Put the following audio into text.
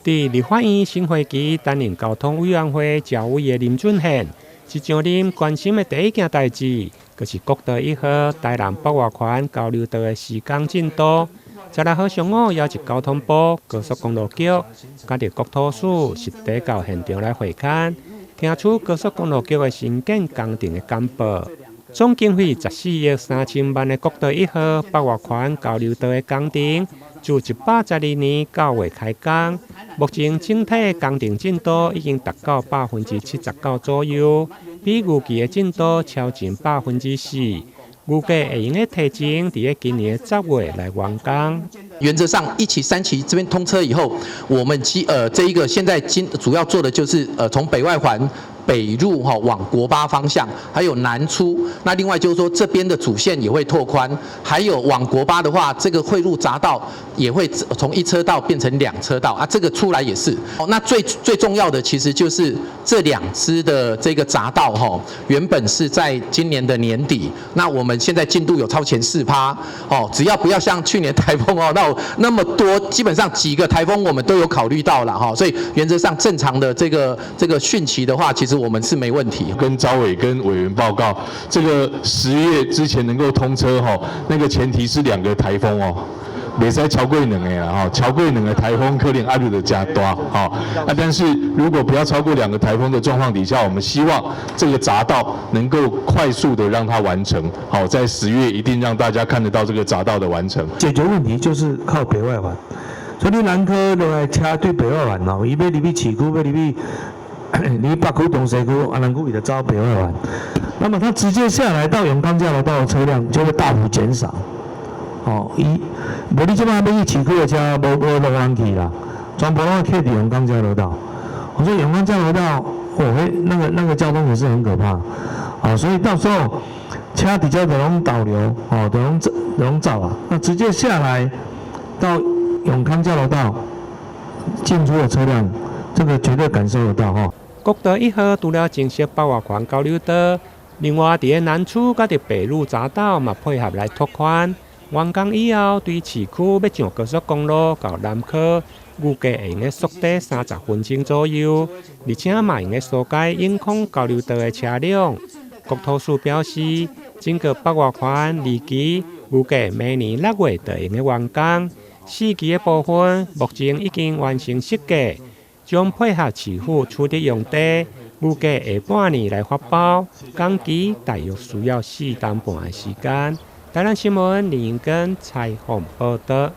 佇立法院新會期擔任交通委員會召委的林俊憲，一上任關心的第一件代誌，就是國道一號台南北外環交流道的施工進度。16號上午，邀集交通部、高速公路局、佮著國土署實地到現場來會勘，聽取高速公路局的興建工程的簡報。總經費14億3000萬的國道一號北外環交流道的工程，自112年9月開工，目前整體工程進度已經達到79%左右，比預期的進度超前4%。預計會用得提前佇今年10月來完工。原則上，一期、三期這邊通車以後，我們這一個現在今主要做的就是從北外環北入哈往國八方向，還有南出。那另外就是說，這邊的主線也會拓寬，還有往國八的話，這個匯入匝道也會從一車道變成兩車道啊。這個出來也是。哦，那最最重要的其實就是這兩支的這個匝道哈，原本是在今年的年底，那我們現在進度有超前4趴哦，只要不要像去年台風哦，那那麼多，基本上幾個台風我們都有考慮到了哈，所以原則上正常的這個汛期的話，其實我們是沒問題。跟召委跟委員報告，這個10月之前能夠通車哈，那個前提是兩個台風哦，袂使超過兩個啦吼，超過兩個台風可能壓力就誠大吼。啊，但是如果不要超過兩個台風的狀況底下，我們希望這個匝道能夠快速的讓它完成，好，在十月一定讓大家看得到這個匝道的完成。解決問題就是靠北外環，所以你南科落來車對北外環哦，伊欲入去市區，欲入去你北區、東西區、啊南區，伊就走北外環。那麼他直接下來到永康交流道的車輛就會大幅減少。哦，伊無你這擺欲去市區的車，無無路通去啦，全部攏卡佇永康交流道。我說永康交流道，哦，那個交通也是很可怕。啊，所以到時候車底下就攏導流，哦，就攏攏走啊。那直接下來到永康交流道進出的車輛，這個絕對感受得到哈。國道一號除了增設北外環交流道，另外佇个南出佮著北入匝道嘛配合來拓寬。完工以後，對市區欲上高速公路到南科，預計會用得縮短30分鐘左右，而且嘛會用得疏解永康交流道的車輛。國土署表示，整個北外環二期預計明年6月就會用得完工，四期的部分目前已經完成設計，將配合市府取得用地，預計下半年來發包，工期大約需要4冬半的時間。台南新聞林英根採訪報導。